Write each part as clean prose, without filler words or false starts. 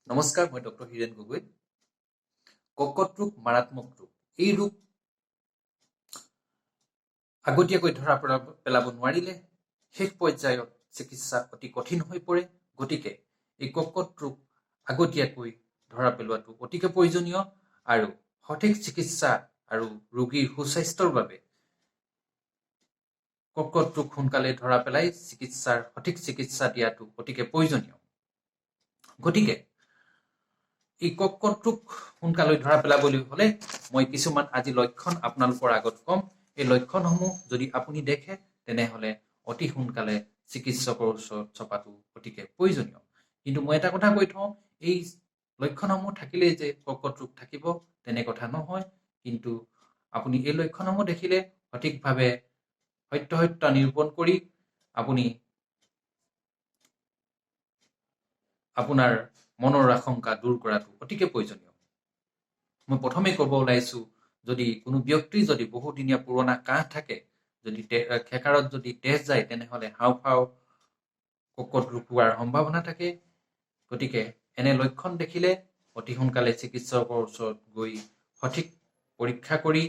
নমস্কাৰ, মই ডক্টৰ হীৰেণ গগৈ। কৰ্কট ৰোগ মাৰাত্মক ৰোগ। এই ৰোগ আগতীয়াকৈ ধৰা পেলাব নোৱাৰিলে শেষ পৰ্যায়ত চিকিৎসা অতি কঠিন হৈ পৰে। গতিকে এই কৰ্কট ৰোগ আগতীয়াকৈ ধৰা পেলোৱাটো অতিকে প্ৰয়োজনীয় আৰু সঠিক চিকিৎসা আৰু ৰোগীৰ সুস্বাস্থ্যৰ বাবে কৰ্কট ৰোগ সোনকালে ধৰা পেলাই সঠিক চিকিৎসা দিয়াটো অতিকে প্ৰয়োজনীয়। গতিকে এই কৰ্কট ৰোগ সোনকালে ধৰা পেলাবলৈ হ'লে মই কিছুমান আজি লক্ষণ আপোনালোকৰ আগত ক'ম। এই লক্ষণসমূহ যদি আপুনি দেখে, তেনেহ'লে অতি সোনকালে চিকিৎসকৰ ওচৰত চপাটো অতিকে প্ৰয়োজনীয়। কিন্তু মই এটা কথা কৈ থওঁ, এই লক্ষণসমূহ থাকিলেই যে কৰ্কট ৰোগ থাকিব তেনে কথা নহয়। কিন্তু আপুনি এই লক্ষণসমূহ দেখিলে সঠিকভাৱে সত্য নিৰূপণ কৰি আপুনি আপোনাৰ মনৰ আশংকা দূৰ কৰাটো অতিকে প্ৰয়োজনীয়। মই প্ৰথমে ক'ব ওলাইছোঁ, যদি কোনো ব্যক্তিৰ যদি বহুদিনীয়া পুৰণা কাহ থাকে, যদি খেকাৰত যদি তেজ যায়, তেনেহ'লে হাওঁফাওঁ কৰ্কট ৰোগ হোৱাৰ সম্ভাৱনা থাকে। গতিকে এনে লক্ষণ দেখিলে অতি সোনকালে চিকিৎসকৰ ওচৰত গৈ সঠিক পৰীক্ষা কৰি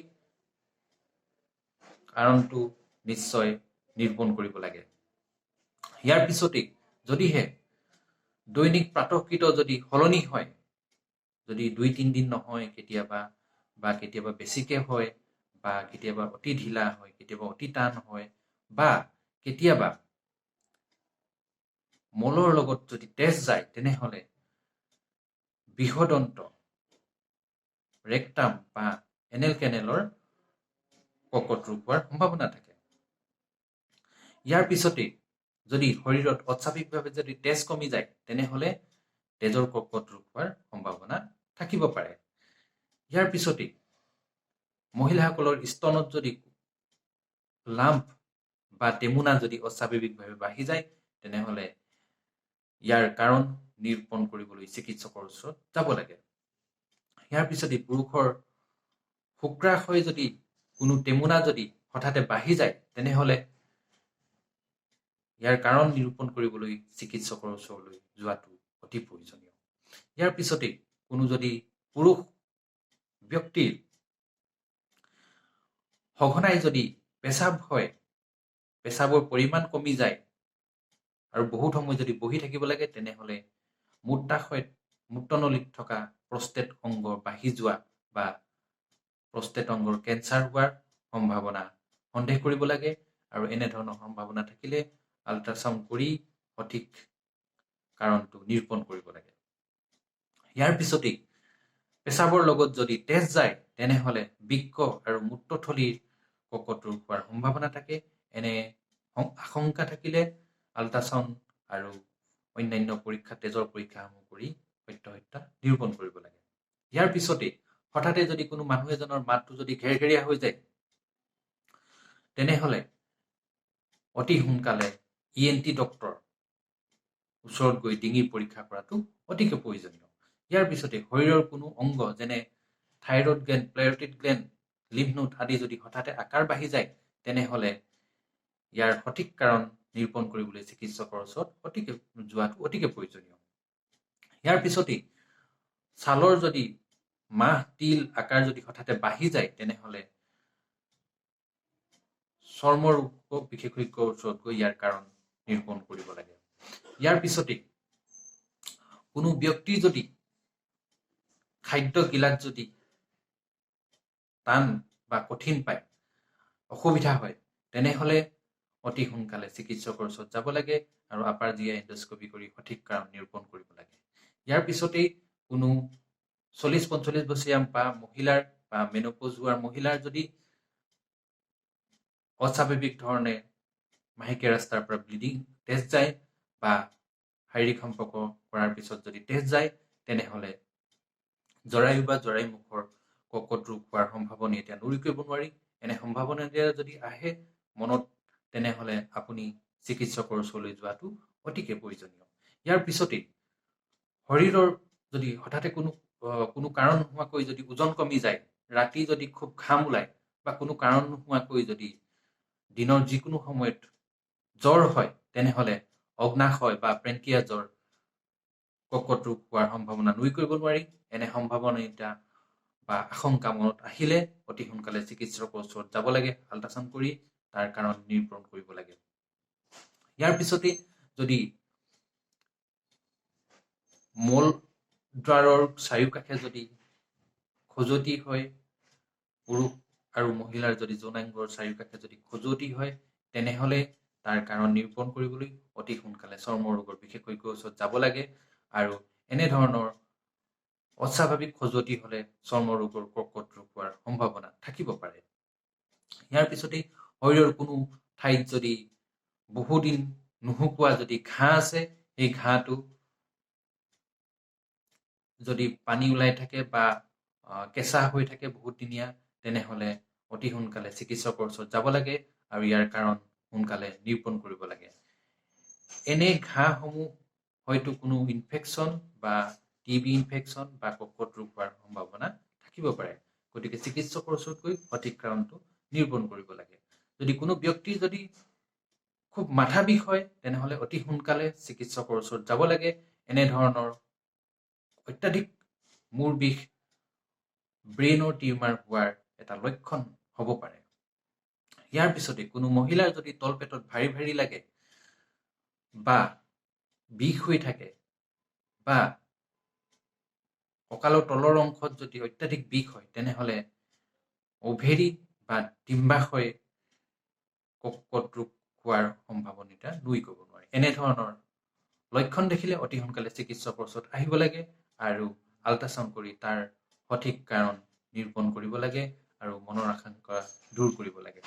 কাৰণটো নিশ্চয় নিৰূপণ কৰিব লাগে। ইয়াৰ পিছতেই যদিহে দৈনিক প্ৰাতঃকৃত যদি সলনি হয়, যদি 2-3 দিন নহয় কেতিয়াবা, বা কেতিয়াবা বেছিকে হয়, বা কেতিয়াবা অতি ঢিলা হয়, কেতিয়াবা অতি টান হয়, বা কেতিয়াবা মলৰ লগত যদি তেজ যায়, তেনেহ'লে বৃহদন্ত, ৰেক্টাম বা এনেল কেনেলৰ কৰ্কট ৰোগ হোৱাৰ সম্ভাৱনা থাকে। ইয়াৰ পিছতেই যদি শৰীৰত অস্বাভাৱিকভাৱে যদি তেজ কমি যায়, তেনেহ'লে তেজৰ কৰ্কট ৰোগ হোৱাৰ সম্ভাৱনা থাকিব পাৰে। ইয়াৰ পিছতেই মহিলাসকলৰ স্তনত যদি লাম্প বা টেমুনা যদি অস্বাভাৱিকভাৱে বাঢ়ি যায়, তেনেহ'লে ইয়াৰ কাৰণ নিৰূপণ কৰিবলৈ চিকিৎসকৰ ওচৰত যাব লাগে। ইয়াৰ পিছতেই পুৰুষৰ শুক্ৰাশয় যদি কোনো টেমুনা যদি হঠাতে বাঢ়ি যায়, তেনেহ'লে ইয়াৰ কাৰণ নিৰূপণ কৰিবলৈ চিকিৎসকৰ ওচৰলৈ যোৱাটো অতি প্ৰয়োজনীয়। ইয়াৰ পিছতেই কোনো যদি পুৰুষ ব্যক্তিৰ সঘনাই যদি পেচাব হয়, পেচাবৰ পৰিমাণ কমি যায় আৰু বহুত সময় যদি বহি থাকিব লাগে, তেনেহ'লে মূত্ৰাশয়ত মূত্ৰনলীত থকা প্ৰষ্টেট অংগ বাঢ়ি যোৱা বা প্ৰষ্টেট অংগৰ কেঞ্চাৰ হোৱাৰ সম্ভাৱনা সন্দেহ কৰিব লাগে। আৰু এনেধৰণৰ সম্ভাৱনা থাকিলে আল্ট্ৰাচাউণ্ড কৰি সঠিক কাৰণটো নিৰূপণ কৰিব লাগে। ইয়াৰ পিছতেই পেচাবৰ লগত যদি তেজ যায়, তেনেহ'লে বৃক্ক আৰু মূত্ৰথলীৰ কৰ্কট ৰোগ হোৱাৰ সম্ভাৱনা থাকে। এনে আশংকা থাকিলে আল্ট্ৰাচাউণ্ড আৰু অন্যান্য পৰীক্ষা, তেজৰ পৰীক্ষাসমূহ কৰি সত্য নিৰূপণ কৰিব লাগে। ইয়াৰ পিছতেই হঠাতে যদি কোনো মানুহ এজনৰ মাতটো যদি ঘেৰঘেৰীয়া হৈ যায়, তেনেহ'লে অতি সোনকালে ই এন টি ডক্টৰ ওচৰত গৈ ডিঙিৰ পৰীক্ষা কৰাটো অতিকে প্ৰয়োজনীয়। ইয়াৰ পিছতে শৰীৰৰ কোনো অংগ যেনে thyroid gland, parotid gland, lymph node আদি যদি হঠাতে আকাৰ বাঢ়ি যায়, তেনেহ'লে ইয়াৰ সঠিক কাৰণ নিৰূপণ কৰিবলৈ চিকিৎসকৰ ওচৰত যোৱাটো অতিকে প্ৰয়োজনীয়। ইয়াৰ পিছতেই ছালৰ যদি মাহ, তিল আকাৰ যদি হঠাতে বাঢ়ি যায়, তেনেহ'লে চৰ্মৰোগ বিশেষজ্ঞৰ ওচৰত গৈ ইয়াৰ কাৰণ নিৰূপণ কৰিব লাগে। ইয়াৰ পিছতেই কোনো ব্যক্তিৰ যদি খাদ্য গিলাত যদি টান বা কঠিন পায়, অসুবিধা হয়, তেনেহ'লে অতি সোনকালে চিকিৎসকৰ ওচৰত যাব লাগে আৰু আপাৰ জি I endoscopy কৰি সঠিক কাৰণ নিৰূপণ কৰিব লাগে। ইয়াৰ পিছতেই কোনো 40-45 বছৰীয়া বা মহিলাৰ বা মেন'পজ হোৱাৰ মহিলাৰ যদি অস্বাভাৱিক ধৰণে মাহেকীয়া ৰাস্তাৰ পৰা ব্লিডিং তেজ যায় বা শাৰীৰিক সম্পৰ্ক কৰাৰ পিছত যদি তেজ যায়, তেনেহ'লে জৰায়ু বা জৰায়ু মুখৰ কৰ্কট ৰোগ হোৱাৰ সম্ভাৱনা এতিয়া নুই কৰিব নোৱাৰি। এনে সম্ভাৱনা এতিয়া যদি আহে মনত, তেনেহ'লে আপুনি চিকিৎসকৰ ওচৰলৈ যোৱাটো অতিকে প্ৰয়োজনীয়। ইয়াৰ পিছতেই শৰীৰৰ যদি হঠাতে কোনো কাৰণ নোহোৱাকৈ যদি ওজন কমি যায়, ৰাতি যদি খুব ঘাম ওলায় বা কোনো কাৰণ নোহোৱাকৈ যদি দিনৰ যিকোনো সময়ত জ্বৰ হয়, তেনেহ'লে অগ্নাশয় বা পেনক্ৰিয়াজৰ কৰ্কট ৰোগ হোৱাৰ সম্ভাৱনা নুই কৰিব নোৱাৰি। এনে সম্ভাৱনীয়তা বা আশংকা মনত আহিলে অতি সোনকালে চিকিৎসকৰ ওচৰত যাব লাগে, আল্ট্ৰাচাউণ্ড কৰি তাৰ কাৰণ নিৰূপণ কৰিব লাগে। ইয়াৰ পিছতে যদি মলদ্বাৰৰ চাৰিওকাষে যদি খজুৱতি হয়, পুৰুষ আৰু মহিলাৰ যদি যৌনাংগৰ চাৰিওকাষে যদি খজুৱতি হয়, তেনেহ'লে তাৰ কাৰণ নিৰূপণ কৰিবলৈ অতি সোনকালে চৰ্ম ৰোগৰ বিশেষজ্ঞৰ ওচৰত যাব লাগে আৰু এনেধৰণৰ অস্বাভাৱিক খজুৱতি হ'লে চৰ্ম ৰোগৰ কৰ্কট ৰোগ হোৱাৰ সম্ভাৱনা থাকিব পাৰে। ইয়াৰ পিছতেই শৰীৰৰ কোনো ঠাইত যদি বহুদিন নুশুকোৱা যদি ঘাঁ আছে, সেই ঘাঁটো যদি পানী ওলাই থাকে বা কেঁচা হৈ থাকে বহুতদিনীয়া, তেনেহ'লে অতি সোনকালে চিকিৎসকৰ ওচৰত যাব লাগে আৰু ইয়াৰ কাৰণ সোনকালে নিৰূপণ কৰিব লাগে। এনে ঘাঁসমূহ হয়তো কোনো ইনফেকশ্যন বা টিবি ইনফেকশ্যন বা কৰ্কট ৰোগ হোৱাৰ সম্ভাৱনা থাকিব পাৰে। গতিকে চিকিৎসকৰ ওচৰত গৈ সঠিক কাৰণটো নিৰূপণ কৰিব লাগে। যদি কোনো ব্যক্তিৰ যদি খুব মাথা বিষ হয়, তেনেহ'লে অতি সোনকালে চিকিৎসকৰ ওচৰত যাব লাগে। এনেধৰণৰ অত্যাধিক মূৰ বিষ ব্ৰেইনৰ টিউমাৰ হোৱাৰ এটা লক্ষণ হ'ব পাৰে। ইয়াৰ পিছতে কোনো মহিলাৰ যদি তলপেটত ভাৰী ভাৰী লাগে বা বিষ হৈ থাকে বা কঁকালৰ তলৰ অংশত যদি অত্যাধিক বিষ হয়, তেনেহ'লে অভেৰী বা ডিম্বাশয় কৰ্কট ৰোগ হোৱাৰ সম্ভাৱনীয়তা নুই ক'ব নোৱাৰি। এনেধৰণৰ লক্ষণ দেখিলে অতি সোনকালে চিকিৎসকৰ ওচৰত আহিব লাগে আৰু আল্ট্ৰাচাউণ্ড কৰি তাৰ সঠিক কাৰণ নিৰূপণ কৰিব লাগে আৰু মনৰ আশংকা দূৰ কৰিব লাগে।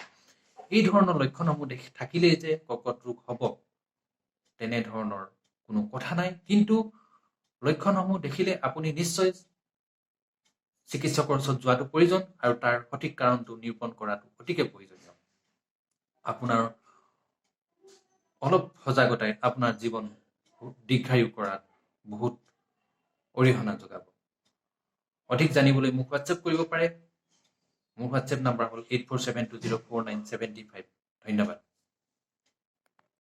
এই ধৰণৰ লক্ষণসমূহ থাকিলেই যে কৰ্কট ৰোগ হ'ব তেনেধৰণৰ কোনো কথা নাই, কিন্তু লক্ষণসমূহ দেখিলে আপুনি নিশ্চয় চিকিৎসকৰ ওচৰত যোৱাটো প্ৰয়োজন আৰু তাৰ সঠিক কাৰণটো নিৰূপণ কৰাটো অতিকে প্ৰয়োজনীয়। আপোনাৰ অলপ সজাগতাই আপোনাৰ জীৱন দীৰ্ঘায়ু কৰাত বহুত অৰিহণা যোগাব। অধিক জানিবলৈ মোক হোৱাটছএপ কৰিব পাৰে। মোৰ হোৱাটছএপ নাম্বাৰ হ'ল 8472049735। ধন্যবাদ।